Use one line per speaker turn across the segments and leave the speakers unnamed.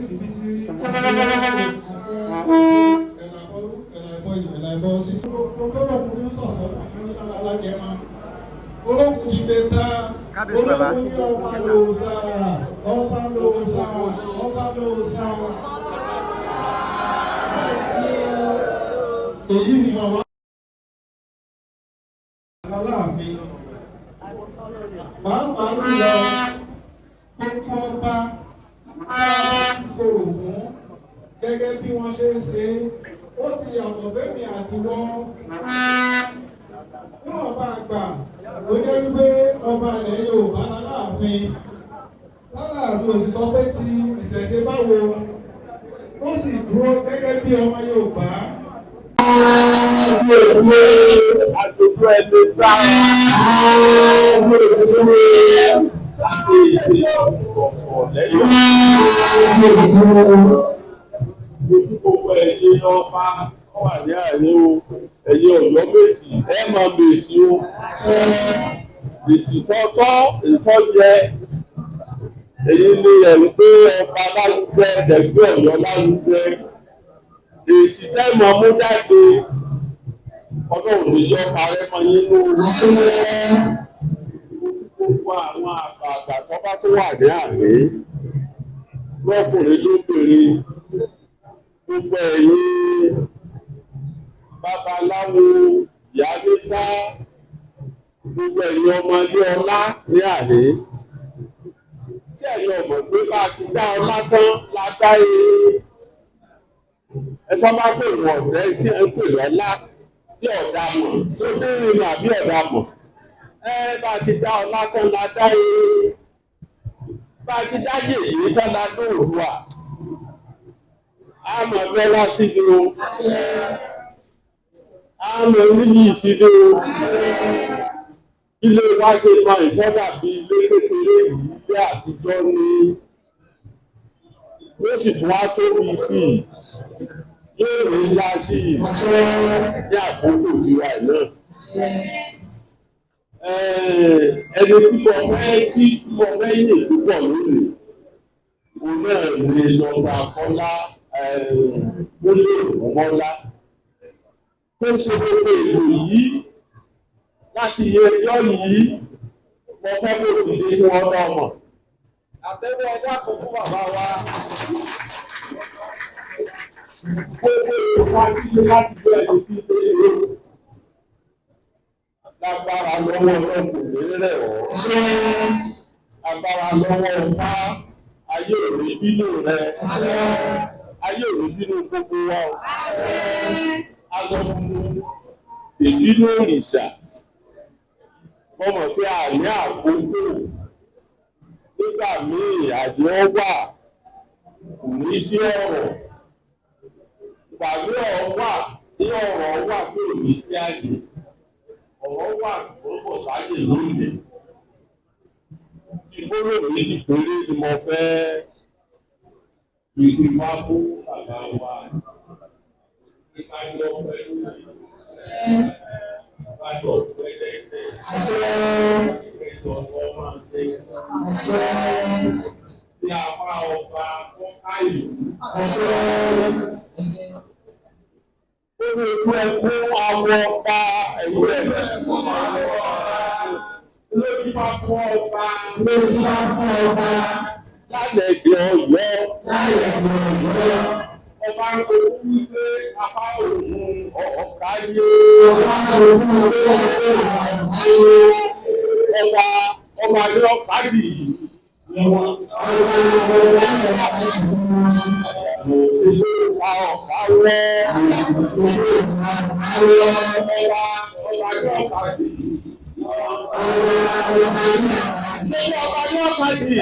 rí bí ti rí. Ẹ̀là ìbọrú, ẹ̀là ìbọyè, ẹ̀là ìbọ sísè. Gbogbo tó lọ́kùn ní sọ̀sọ̀ ní alágẹ̀mọ́. Olókùn ti gbé ta.
Kábíyèsí bàbá.
Olókùn ní ọba lóòsà, ọba lóòsà, ọba lóòsà. Èyí fi hàn wá. Aláàfin. Pàápàá jùlọ gbogbo ọba sọ̀rọ̀ fún gẹ́gẹ́ bí wọ́n ṣe ń ṣe, ó ti yàtọ̀ fẹ́mi àti wọ́n. Níwọ̀n bá gbà ó jẹ́ wípé ọba ilẹ̀ Yorùbá láláàfin. Láláàfin ò sì sọ pé ti ìṣẹ̀ṣe báwo, ó sì dúró gẹ́gẹ́ bí ọmọ Yorùbá.
Agbègbè ẹni gbá èdè ọ̀pọ̀ lẹ́yìn gbogbo ẹ̀yin ọba tó wà ní àárín o, ẹ̀yin Ọ̀yọ́ Mèsì, ẹ máa mèsì o, èsì tọ́tọ́ ètò yẹ. Èyí ni ẹ̀ ń gbé ọba lárugẹ, ẹ̀gbẹ́ Ọ̀yọ́ lárugẹ. Èsì tẹ́ mọ̀ mú jáde, Ọlọ́run ní yọ parẹ́ mọ́ yín lóru. Gbogbo àwọn àgbààgbà tó bá tó wà ní àárín, lọ́kùnrin lóbìnrin, gbogbo ẹ̀yin babaláwo, ìyánífá, gbogbo ẹ̀yin ọmọdé ọlá ní àárín, tí ẹ̀yin ọmọ pé bá a ti dá ọlá tán la dá eré. Ẹ̀kọ́ bá pè wọ̀n ọ̀rẹ́ tí ẹ ń pè lọ́lá tí ọ̀dà mọ̀ tó dérìn ní àbí ọ̀dà mọ̀. Ẹ bá ti dá ọlá tán la dá eré, bá ti dá yèyé tán la dóòlùwà. A mọ̀ bẹ́lá síbi o, a mọ̀ níyì síbi o. Ilé wa ṣe mọ ìtọ́jà bí ilé kékeré yìí, ilé àtijọ́ ni, yóò sì tún wá tóbi sí i, yóò rí ńlá sí i ní àkókò tiwa yìí náà. Ẹni tí mo fẹ́ kí, mo fẹ́ yìn púpọ̀ lónìí, òun náà ni Dr. Kọ́lá Kúnlé Ògúnmọ́lá, tó ń ṣe gbogbo ètò yìí láti yẹ ẹjọ́ yìí. Mo fẹ́ kó dìde kí wọ́n dá ọmọ.
Àtẹ́wọ́ ẹ̀dá kan fún bàbá wa.
Gbogbo ìwà tí láti fẹ́ ẹni tí ṣe é lò. Lágbára lọ́wọ́ Ọlọ́run, kò ní rẹ̀ ọ́. Agbára lọ́wọ́ Ọfá, ayé ò ní bínú rẹ̀. Ayé ò ní bínú gbogbo wa o. Aṣọ funfun, ìbínú òrìṣà. Wọ́n mọ̀ pé àní àkókò nígbà míì àyè ọ wà, kò ní sí ọ̀rọ̀. Ìgbà míì ọ̀rọ̀ wà tí ọ̀rọ̀ wà tí ò ní sí àyè. Ọ̀rọ̀ wà tó kò sáyè lónìí. Ìgbóró méjì péré ni mo fẹ́ fi ifá fún bàbá wa. Ìpàdé pẹ̀lú ìbájọ́ pẹ̀lẹ́sẹ̀. Ìgbésọ̀ ọmọ máa ń dé. Bí apá ọba kọ́ká ìlú. Ó ní ojú ẹkún awọ pa ẹ̀rú ẹ̀. Lójú fá fún ọba.
Lójú bá fún ọba.
Lálẹ́ èdè Ọ̀yọ́.
Láyé ọ̀yọ́.
Ọba ń sọ wípé apá òun ọ̀ọ̀ká yé.
Ọba sọ fún ọba pé ọ̀gáyé.
Ọba ọba ní ọ̀ká bì í.
Ọba ọba ọba.
Kò sí ló pa ọ̀ká wọ́.
Àyàwó sí ọ̀gáyé.
Ọba ọba ní ọ̀ká bì í.
Ọba ọba ní
Lórí ọba ní ọ̀ká bì í.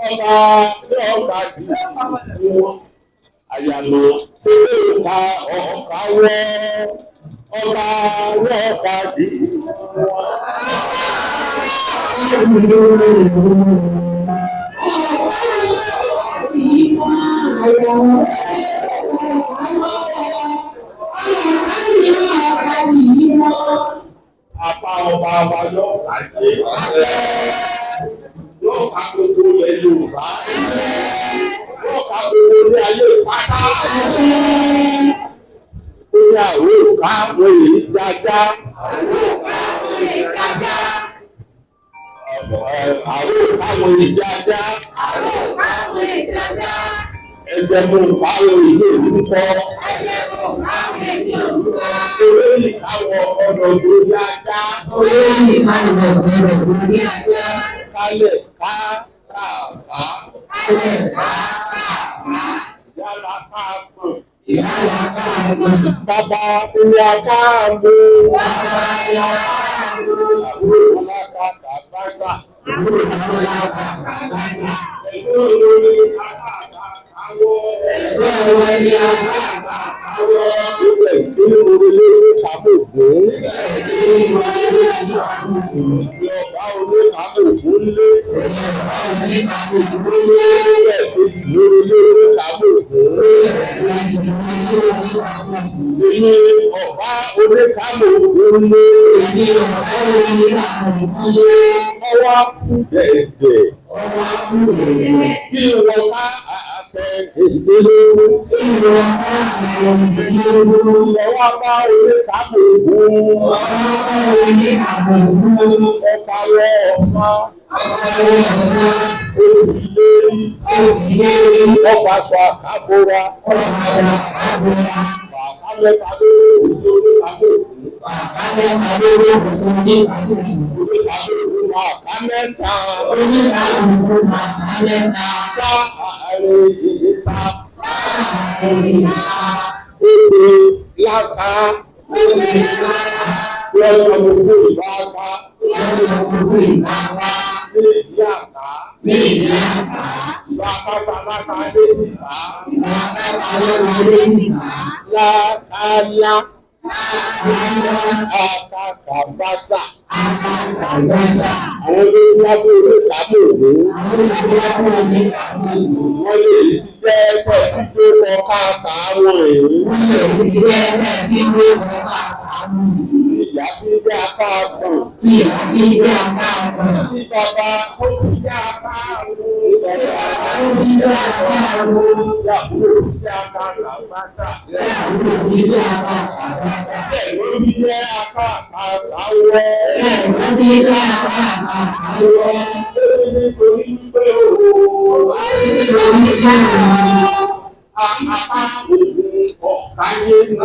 Ọba ní ọ̀ká bì í. Àyàmọ̀ tí ó pa ọ̀ká wọ́. Ọba ní ọ̀ká bì í. Apá ọba wa yóò pàdé. Yóò Yóò ká gbogbo ilẹ̀ Yorùbá. Yóò ká gbogbo ilé ayé pátá. Ó ní àwọn òkà wọn èyí dáadáa. Àwọn òkà wọn èyí dáadáa. Ẹgbẹ́ mú káwọn ìlú òun kọ́. Olóyè káwọn ọ̀dọ̀ lórí ajá. Kálẹ̀ ká kàbá. Yálà ká gbọ̀n. Bàbá ilé akáàbò. Àbúrò alákàtà báṣà. Ẹ̀gbọ́n olórí akáàbà káwọ́. Ibẹ̀ kí orílẹ̀ èdè kábò gún. Ìyọ̀bá orí kábò gún lé. Ibẹ̀ kejì lórílẹ̀ èdè kábò gún. Èmi ọ̀bá orí kábò gún lé. Ọwọ́ kú dẹ̀dẹ̀. Kí wọ́n ká àtẹ ìdílé. Ọwọ́ bá orí kábò gún. Ọ̀pá wọ ọ̀fà. Oṣù lérí. Ọ̀pá sọ àkábóra. Bàbá mẹ́ta lórí orí kábò gún. Orí kábò gún bàbá mẹ́ta. Sá àárín ìta. Èdè láta. Wọ́n yọ gbogbo ìbáta. Ní ìdí àká. Ìbá pátápátá lé ìbá. Lákàlá. Àkàkàbásà. Àwọn olórí lábẹ́ orí kábò ògún. Wọ́n lè ti jẹ́ ẹgbẹ́ tí ó kọ káàkà wọn èyí. Ìyá fi jẹ́ apá àgbọ̀n. Tí bàbá ó fi jẹ́ apá àwọn. Ìyàwó fi jẹ́ apá àgbàsà. Bẹ́ẹ̀ ló fi jẹ́ apá àkàwọ́. Ó ní nítorí wípé o. Apá ògùn ọ̀káyé ní.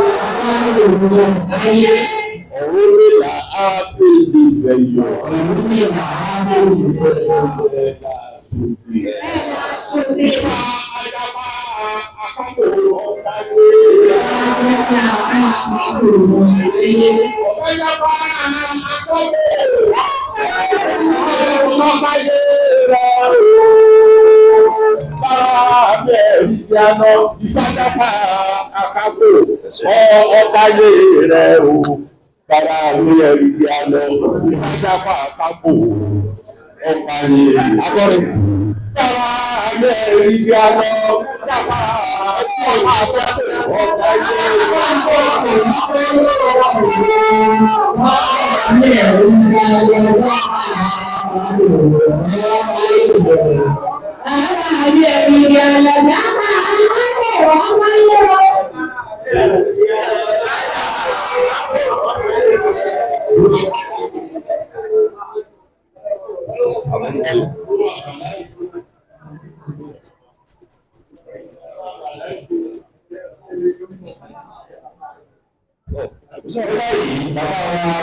Ọ̀run lè á fèdè fẹ̀yọ̀. Ìfà ayaba àpapọ̀ ọ̀káyé. Ọ̀káyaba àpapọ̀ ọ̀káyé rẹ̀ o. Bàbá ìyànà ìfàyàpá àkàkò ọ̀káyé rẹ̀ o. Bàbá mi ìyànà ìfàyàpá àkàkò ọ̀káyé rẹ̀. Akọrin. Bàbá mi ìyànà ìfàyàpá àkàkò ọ̀káyé rẹ̀.
Sọ̀rọ̀ báyìí, bàbá wa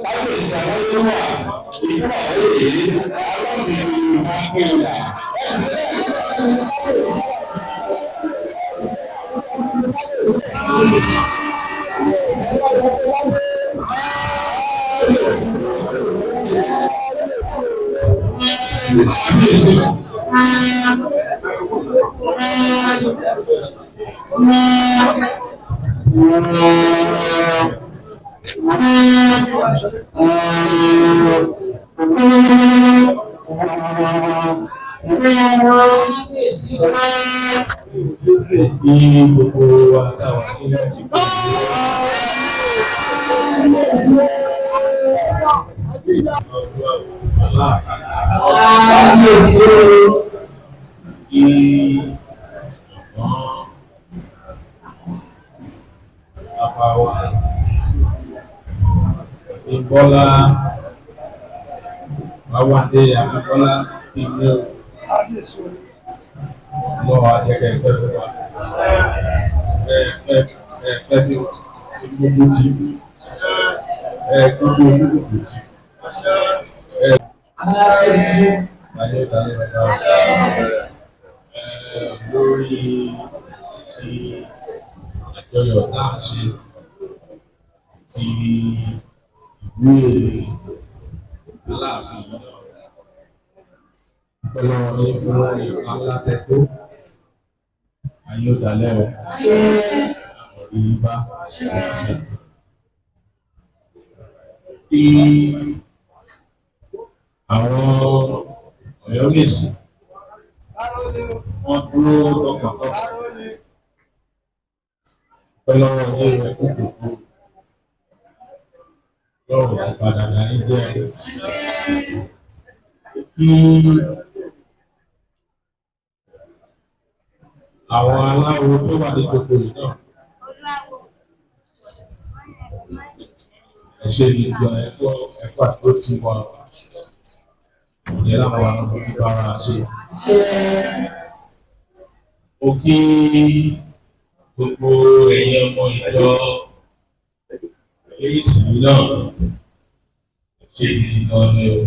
kábíyèsí àwọn tó wà ìlú àwọn èyí aláṣẹ ìlú Fákúnyà. Kábíyèsí.
Ní gbogbo wa táwa ní láti gbé. Ọdún àwọn.
Aláàfin
Kábíyèsí o.
kí ọ̀gbọ́n bàbá wa Abímbọ́lá Báwándé Abímbọ́lá kí ní o lọ́wọ́ ajẹ́kẹ́ ẹgbẹ́ fún wa ẹ fẹ́ bí tí gbogbo ti kú ẹ gbogbo olúkúlùkù ti
Kábíyèsí.
láyé ìdálẹ́ bàbá lórí títí àjọyọ̀ tá à ń ṣe ti ìwé Aláàfin yìí náà dúpẹ́ lọ́wọ́ yín fún ipa ńlá tẹ́ kó ayé ìdálẹ́ o ọ̀rí yín bá ṣe kí àwọn Ọ̀yọ́mèsì wọ́n dúró tọkàntọkàn dúpẹ́ lọ́wọ́ yín rẹ fún gbogbo lọ́rùn ìpadà láyé jẹ́ kí àwọn aláwo tó wà ní gbogbo yìí náà ẹ ṣe gidi gan ẹ̀kọ́ ẹ̀kọ́ àdúró tí wọn òní láwọn oníbàárà ṣe. Mo kí gbogbo ẹ̀yin ọmọ ìjọ èsì náà ṣe gidi gan ni o.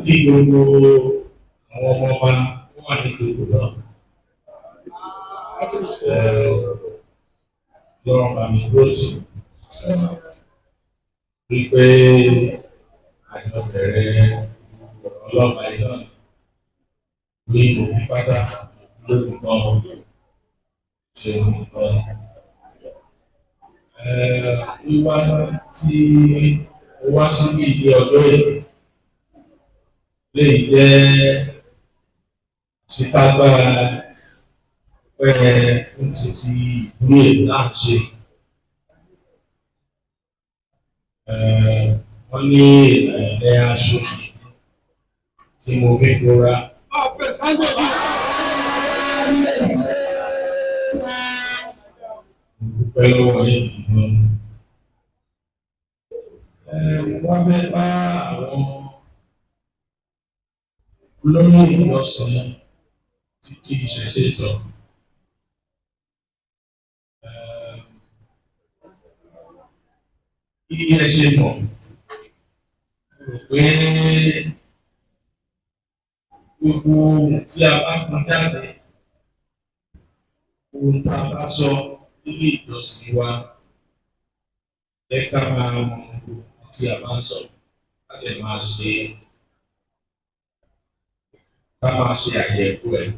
Kí gbogbo àwọn ọmọ ọba tó wà ní gbogbo náà. Lọ́rọ̀ bàmí dúró tì rí pé àjọ bẹ̀rẹ̀ ọlọ́pàá iná ní òbí pátá lórí kan ṣe nǹkan. Wíwá tí ó wá síbí ní ọjọ́ yìí lè jẹ́ àṣekágbá pẹ́ fún títí ìwúyè náà ṣe. Wọ́n ní ìlànà aṣọ tí mo fi bora. Mo dúpẹ́ lọ́wọ́ yín gan. Wọ́n fẹ́ bá àwọn olórí ìjọsìn títí ìṣẹ̀ṣe sọ. Bí ẹ ṣe mọ̀, mo rò pé gbogbo ohun tí a bá fún jáde, ohun tá a bá sọ nínú ìjọsìn wa, jẹ́ ká máa mọ ohun tí a bá ń sọ, ká lè máa ṣe ká máa ṣe àyẹ̀wò ẹ̀.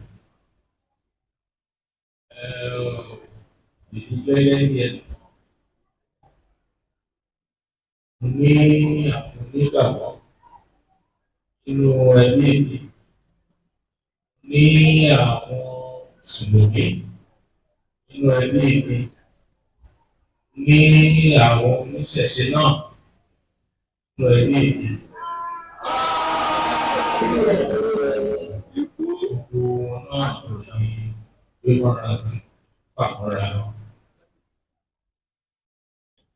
Èmi gẹ́gẹ́ bí ẹni ní àwọn onígbàgbọ́ nínú ẹbí mi ní àwọn mùsùlùmí nínú ẹbí mi ní àwọn oníṣẹ̀ṣe náà nínú ẹbí mi. Gbogbo wọn náà ló fi gbé mọ́ra àti fàmọ́ra.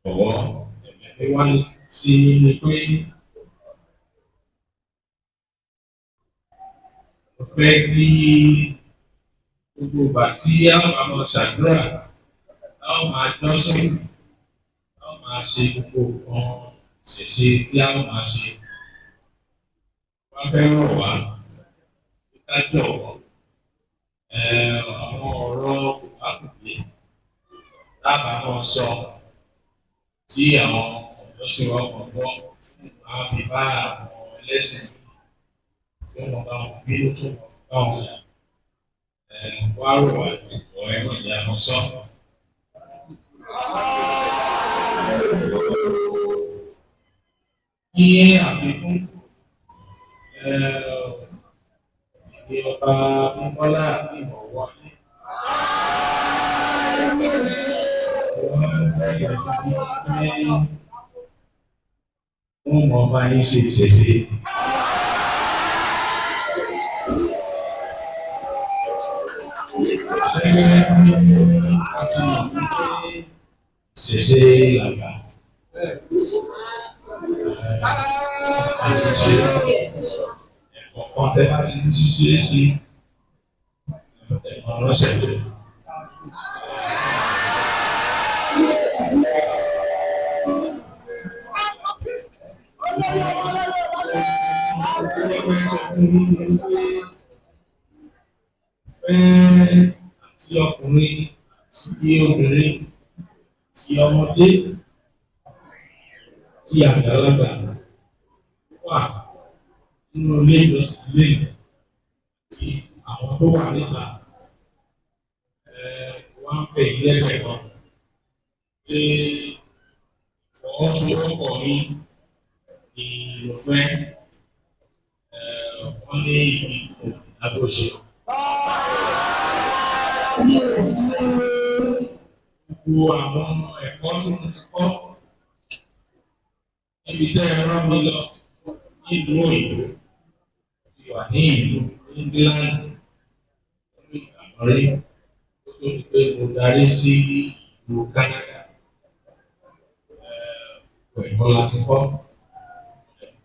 Ọ̀wọ́ ẹ̀mí wá ní sí ni pé mo fẹ́ kí gbogbo ìgbà tí a máa mọ ṣàdúrà, a ó máa jọ́sìn, a ó máa ṣe gbogbo nǹkan ṣẹ̀ṣe tí a ó máa ṣe. Wọ́n fẹ́ rọ̀ wá pé ká jọ̀wọ́ àwọn ọ̀rọ̀ kòbákùngbé lábàá máa sọ tí àwọn ọ̀dọ́ sì wá ọkọ̀ gbọ́ á fi bá àwọn ẹlẹ́sìn tí wọ́n bá wọn fi bínú tó wọ́n fi bá wọn yà wá rò wá ìwọ ẹ̀rọ ìyá wọn sọ. Ní àfikún, ìdí ọba Bímbọ́lá Ìmọ̀wọlé. Wọ́n bẹ̀rẹ̀ sí ní pé Wọ́n mọ̀ bá yín ṣe ìṣẹ̀ṣe. Àti ìṣẹ̀ṣe làgbà. Àti ẹ̀kọ̀ọ̀kan tẹ́ bá ti ní ṣíṣe é ṣe ẹ̀mọ̀ ránṣẹ́ lò. Fẹ́ àti ọkùnrin àti obìnrin àti ọmọdé àti àgbàlagbà wà nínú ilé ìjọsìn lẹ́nu àti àwọn tó wà níta wọ́n á pè é lẹ́gbẹ̀ẹ́ kan pé ìfọwọ́sowọ́pọ̀ yín ni mo fẹ́ wọ́n ní ìdìbò lágbóṣe. Gbogbo àwọn ẹ̀kọ́ tí mo ti kọ́ níbi tẹ́ ẹ rán mi lọ nílùú òyìnbó ti wà ní ìlú England nínú ìgbà kan rí kó tó di pé mo darí sí ìlú Canada. Ẹ̀kọ́ láti kọ́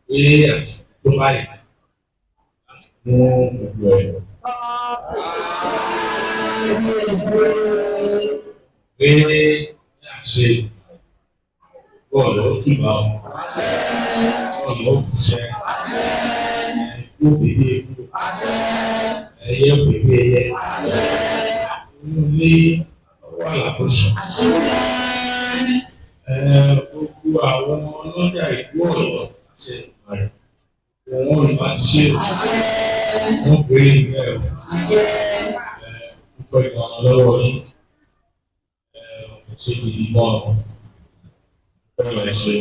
pé àsìkò tó báyìí láti mú gbogbo ẹ̀. Pé ní àṣẹ bọ́ọ̀lù ó tùbà ọ́ bọ́ọ̀lù ó kùsẹ́ ẹ̀kú bèbí eku ẹ̀yẹ bèbí ẹyẹ inú ilé ọwọ́ àlàkóso gbogbo àwọn ọlọ́jà ìlú Ọ̀yọ́ àti Ẹ̀dùnmọ̀rẹ̀ òun ìbá ti ṣe wọ́n pèrè ìgbẹ́ ẹ̀ púpọ̀ ìgbà lọ́wọ́ yín ṣe gidi gan-an bẹ́ẹ̀ ṣe.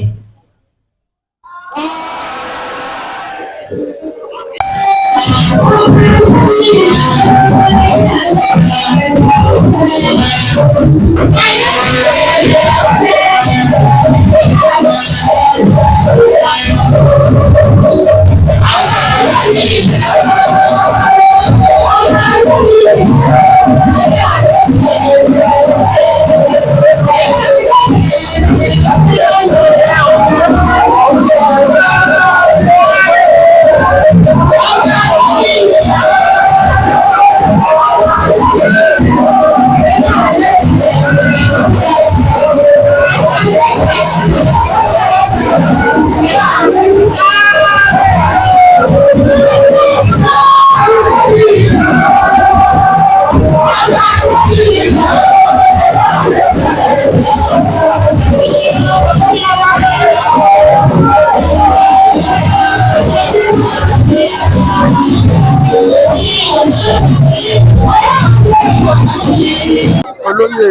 Olóyè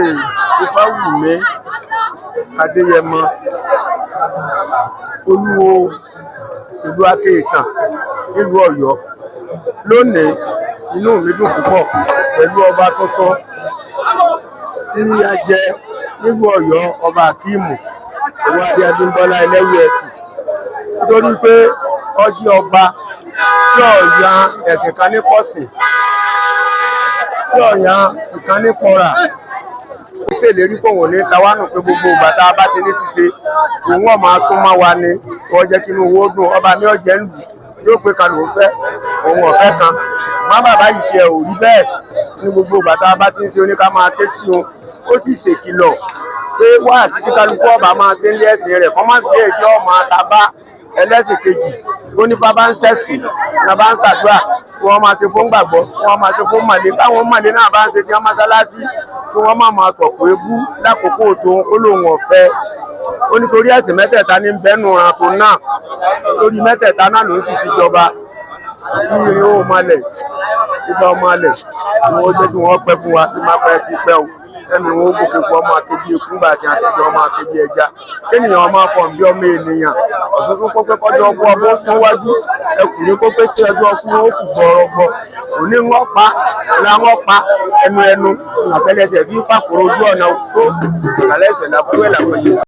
Ifáwùmí Adéyẹmọ, Olúwo ìlú Akéìtàn nílùú Ọ̀yọ́. Lónìí, inú mi dùn púpọ̀ pẹ̀lú ọba tuntun tí a jẹ nílùú Ọ̀yọ́, ọba Akíìmù Owóadé Abímbọ́lá Ẹlẹ́wù Ẹtù. Nítorí pé ó jẹ́ ọba tí ó yan ẹ̀sìn kan ní kọ̀sìn, tí ó yan ìkan ní kọrà. Ó ṣèlérí pé òun ní tawánù pé gbogbo ìgbà tá a bá ti ní ṣíṣe òun ọ̀ máa súnmọ́ wa ni wọ́n jẹ́ kí inú owó dùn. Ọba mi ọ̀jẹ̀ ń lù yóò pé kan lòún fẹ́, òun ọ̀fẹ́ kan. Má bàbá yìí tiẹ̀ ò rí bẹ́ẹ̀. Ní gbogbo ìgbà tá a bá ti ń ṣe oníká máa ké sí òun. Ó sì ṣèkìlọ̀ pé wá àti tí kálukú ọba máa ṣe ń lé ẹ̀sìn rẹ̀ kọ́ máa fi èyí tí ó máa ta bá ẹlẹ́sìn kejì. Ó ní bá bá ń ṣẹ̀sìn ní bá ń ṣàdúrà kí wọ́n máa ṣe fún gbàgbọ́, kí wọ́n máa ṣe fún màlẹ́. Báwọn màlẹ́ náà bá ń ṣe tí wọ́n mọ́sálásí kí wọ́n má máa sọ̀kò ebú lákòókò tó ó lóun ọ̀fẹ́. Ó nítorí ẹ̀sìn mẹ́tẹ̀ẹ̀ta ní bẹ́nu ìrànkò náà, lórí mẹ́tẹ̀ẹ̀ta náà ló sì ti jọba. Bí irin ó malẹ̀, ibà ó malẹ̀, kí wọ́n jẹ́ kí wọ́n pẹ́ fún wa, kí má pẹ́ ti pẹ́ o. Ẹnu wọn ó gòkè pọ̀, ọmọ akébi eku ńgbà tí àtijọ́ ọmọ akébi ẹja. Kéèyàn ọmọ afọ̀n bí ọmọ ènìyàn. Ọ̀ṣunṣun kó pé kọjọ́ ọkú ọbọ̀ sún wájú. Ẹkùnrin kó pé tí ọjọ́ ọkú ó kù gbọ̀rọ̀gbọ̀. Òní ń wọ́n pa, ọ̀la ń wọ́n pa, ẹnu ẹnu, àtẹlẹsẹ̀ bí pàkúrò ojú ọ̀nà tó, àlẹ́ ìṣẹ̀lẹ̀ àbúrò ẹ̀ làwọn yìí.